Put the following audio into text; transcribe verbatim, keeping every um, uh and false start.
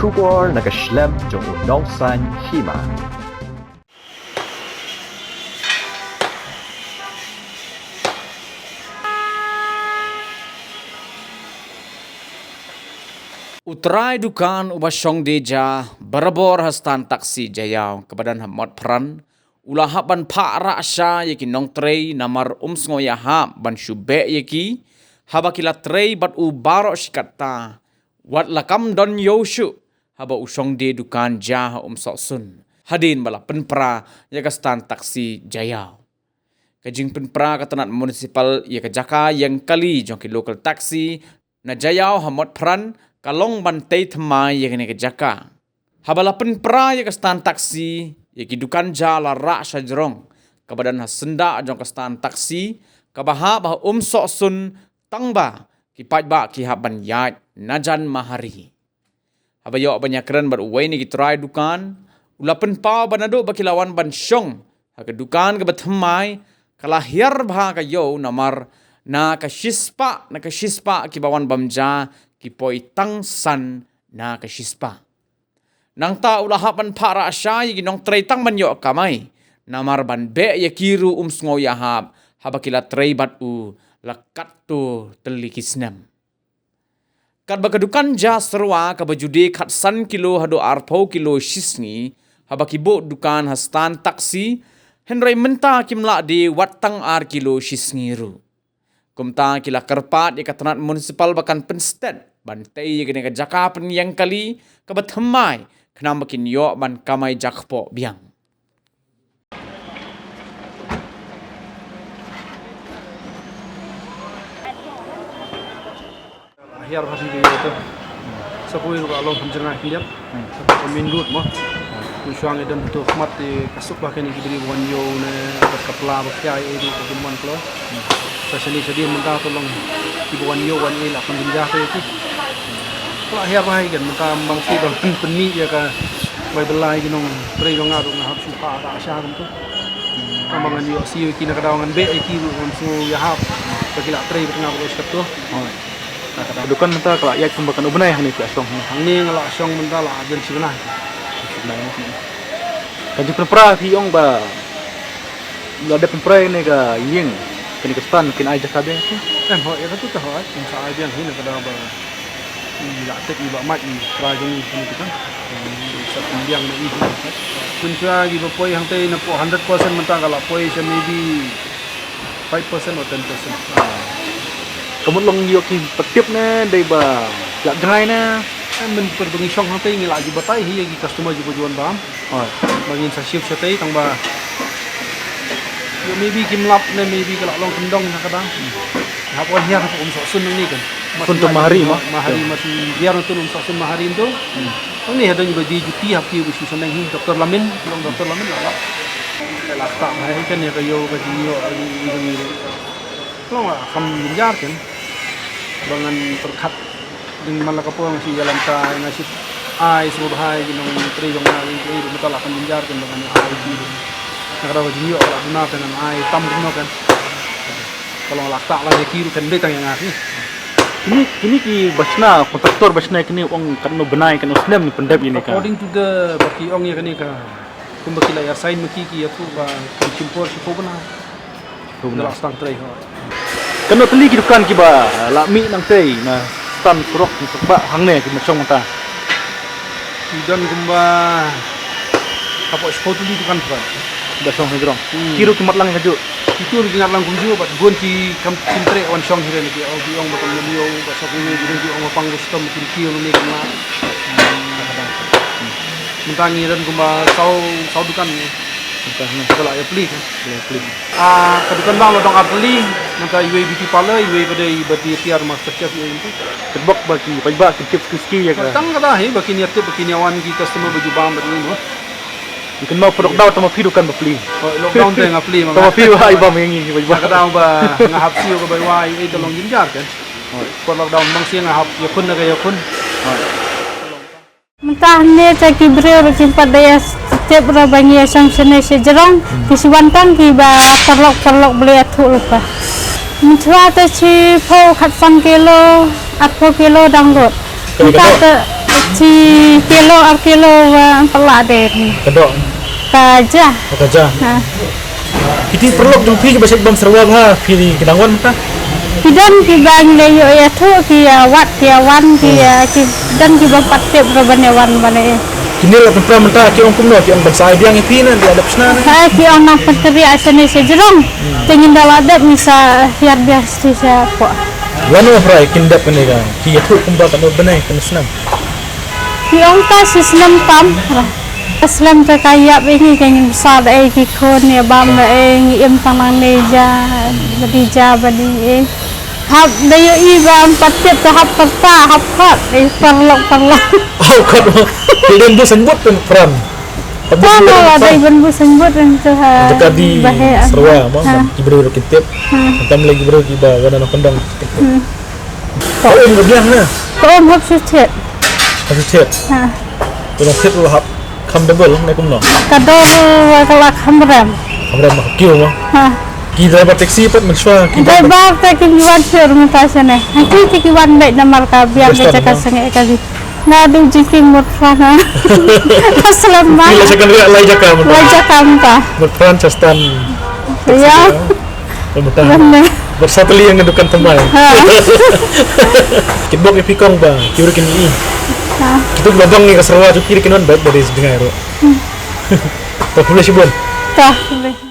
Khubor na ka shlem jong u nongsan hima. U trai dukan uba shong dei ja barabor ha stand taxi Jaiaw kaba don ha Motphran, u la hap ban phah rah sha ïa ki nongtrei namar um sngew ïahap ban shu beh ïa ki, haba ki la trei bad u baroh shi katta, wat la kam don ïew shuh, haba u shong dei dukan ja ha Umsohsun, hadien ba la pynpra ïa ka stand taxi Jaiaw. Ka jingpynpra ka tnat municipal ïa ka jaka ïeng kali jong ki local taxi na Jaiaw ha Motphran ka long ban tei thymmai ïa kane ka jaka. Haba la pynpra ïa ka stand taxi, ïa ki dukan ja la rah sha jrong kaba don ha syndah jong ka stand taxi kaba hap ha Umsohsun, tangba ki paidbah ki hap ban ïaid najan Mahari. Haba ïoh ban ïakren bad uwei na ki trai dukan, u la pynpaw ba naduh ba ki la wan ban shong ha ka dukan kaba thymmai, ka la hiar bha ka ïew namar na ka shispah, na ka shispah kiba wan bam ja ki poi tang san na ka shispah. Nangta u la hap ban phah rah sha ïa ki nongtrei tang ban ïoh kamai, namar ban beh ïa ki ruh um sngew ïahap, haba ki la trei bad u la katto tylli ki snem. Katba ka dukan ja syrwa kaba ju dei khatsan kilo haduh arphew kilo shisngi, haba ki buh dukan ha stand taxi, hynrei mynta kim lah die wat tang ar kilo shisngi ruh. Kumta ki la kyrpad ïa ka tnat municipal ba kan pynstet ban tei ïa kane ka jaka pynïeng kali kaba thymmai, khnang ba kin ïoh ban kamai jakpoh biang. Hiar bha shisha ïa ka. Sa poi ruh ka long kham jngai khyndiat. Sa poi ka main road mo. Ngi shuwa ngi don hato khmat te ka suk bha kane ki briew ba wan ïew ne ka pla ba khia ïa ïa ka jingwan klo. Sa shane shadien mynta to long kiba wan ïew wan ïew la kham jynjar te ki. Ka la hiar bha ïa kan mynta bang shu ban pynmih ïa ka bai bylla ïa ki nongtrei jong nga ruh nga hap shu phah rah sha kumto. Tang ba ngan ïoh siew ïa ki na ka daw ngan beh ïa ki ruh ngan sngew ïahap ba ki la trei bad nga baroh shi katta. Hooid. Na ka daw dukan mynta ka la ïaid kumba kan u bnai hangne phi la shong hangne. Hangne nga la shong mynta la jan shi bnai. Shi bnai mo. Ka jingpynpra phi ong ba la dep pynpra ïa kane ka ïing, kane ka stand kin ai jaka biang phi? Em, hooid, ïa katu te hooid, kin sa ai biang hi na ka daw ba i la tip i Bah Mike i trai jong ngi kane ka stand. Sa pynbiang na i hi. Pynpra kiba poi hangtei na pdeng hundred percent mynta ka la poi sha maybe five percent or ten percent. Ka mut long ïoh ki ba tip ne dei ba la jngai ne. Em, mynta ba ngi shong hangtei ngi la ju batai hi ïa ki customer ju ba ju wan bam. Hooid. Ba ngin sa shift shatei tang ba ïoh maybe kim lap ne maybe ka la long kyndong na ka dang. Hap wan hiar na Umsohsun nangne kan. Kun to Mahari mo. Mahari, mas hiar na to Umsohsun Mahari to. Hmm. Nangne hadang ba die duty hap ki ba shu shaneng hi Doktor Lamin, long Doktor Lamin la lap. La tak hai kan ïa ka ïew ka jingïoh ka jingïoh. Long la kham jynjar kan. Ba ngan pyrkhat ding man la ka por nga shu ïalam ta nga shu ai sngewbha ïa ki nongtrei jong nga ki trei mynta la kham jynjar kan ba ngan ai ki. Na ka daw ka jingïoh ka la duna kan ngan ai tam kumno kan. Ka long la tak la ïa ki ruh kan dei tang ïa nga hi. Kine, kine ki ba shna, kontraktor ba shna kine ong katno bnai katno snem pyndep ïa kane ka. According to the ba ki ong ïa kane ka. Kumba ki la ïa sign ma ki ki ïathuh ba kan shim por shiphew bnai. Shiphew bnai. Ka la sdang trei ho. Katno tylli ki dukan kiba la mih nangtei na stand surok na Sukbah hangne ki ma shong mynta. Ki don kumba hapoh shiphew tylli dukan pura. Ba shong hynrong. Hmm. Ki ruh ki mat lang kajuh. Ki ruh ki mat lang kumjuh bad bun ki kam kim treh wan shong hi re ne ki ong ki ong ba kam ïoh ba shong ne ki ong ba pang ba shitom ki ki ong ne ki ma. Mynta ngi don kumba saw, saw dukan ngi. Mynta ngi ka la ïa pli kan. Ïa pli. Ah, ka dukan bang la dong ar tylli, mynta iwei beauty parlor, iwei ba dei ba dei tiar master chef iwei mynta. Ka bok ba ki paidbah ki tip ki ski ïa ka. Tang kata hi ba kin ïa tip ba kin ïa wan ki customer ba ju bam ba dei mo. Ngi kynmaw pyndonkam tang ma phi dukan ba pli. Oh, lockdown te nga pli ma. Tang ma phi ba ai bam ïa ngi paidbah. Ka dang ba nga hap siew ka bai wai ei ka long jynjar kan. Pyndonkam bang sien nga hap ïa khun na ka ïa khun. Mynta hangne te ki briew ruh kim pat da ïa tip ruh ba ngi ïa shong shane sha jrong, ki shu wan tang kiba paralok paralok ba la ïathuh lypa. Mynta te shiphew khatsan kilo, arphew kilo dang lut. Mynta te Chi kilo ar kilo wa pala de. Ka doh. Ka ja. Ka ja. Ha. Kiti paralok jong phi kiba shait bam syrwa bha phi ki dang wan mynta? Ki don kiba ngi la ïoh ïathuh ki ïa wad ki ïa wan ki ïa ki don kiba pat tip ruh ban ïa wan ban ïa. Kine la pynpra mynta ki ong kumno ki ong ban sa ai biang ïa phi na ki adep shna na. Ha ki ong nang pyntrei shane sha jrong. Te ngin da la dep ngi sa hiar biang sha sha pok. Lano phrai kin dep kane ka ki ïathuh kumba kano bnai kano snem. Ki ong ka shi snem tam. Ka slem te ka ïap ïa ngi ka ngim sa da ei ki khun ïa bam da ei ngi im tang nang ne ja ba di ja ba di ei. Hap da ïohi ba am pat tip te hap pyrta hap khot ei paralok paralok. Hap khot ma. Te dei ban bu saiñbud pynpran. Hap bu saiñbud pynpran. Te na la dei ban bu saiñbud pynpran ha. Jaka di syrwa ma ki briew ruh ki tip. Tam lei ki briew kiba wan na kyndong. Ka um ka biang na. Ka um hap shu thied. Hap shu thied. Ha. Ka long thied ruh hap kham double ne kumno? Ka double wa ka la kham rem. Kham rem ma ka kiew ma. Ha. Ki driver taxi pat mynshuwa ki driver te ki wan shuh mynta shane. Ha ki te ki wan beit namar ka biang ka jaka sangeh ka di. Na du jingkieng mut pran ha. Ka slem ma. Ki la sha kan riak lai jaka mynta. Lai jaka mynta. Mut pran sha stand. Ïa. Mynta. Mynta. Bersatu liang dukan thymmai. Ha. Kitbok ïa phi kong ba ki briew kin ïohi. Ha. Kitu ba bang ïa ka syrwa tu ki kin wan bad ba dei sdngai ruh. Ta pule shibun. Ta pule.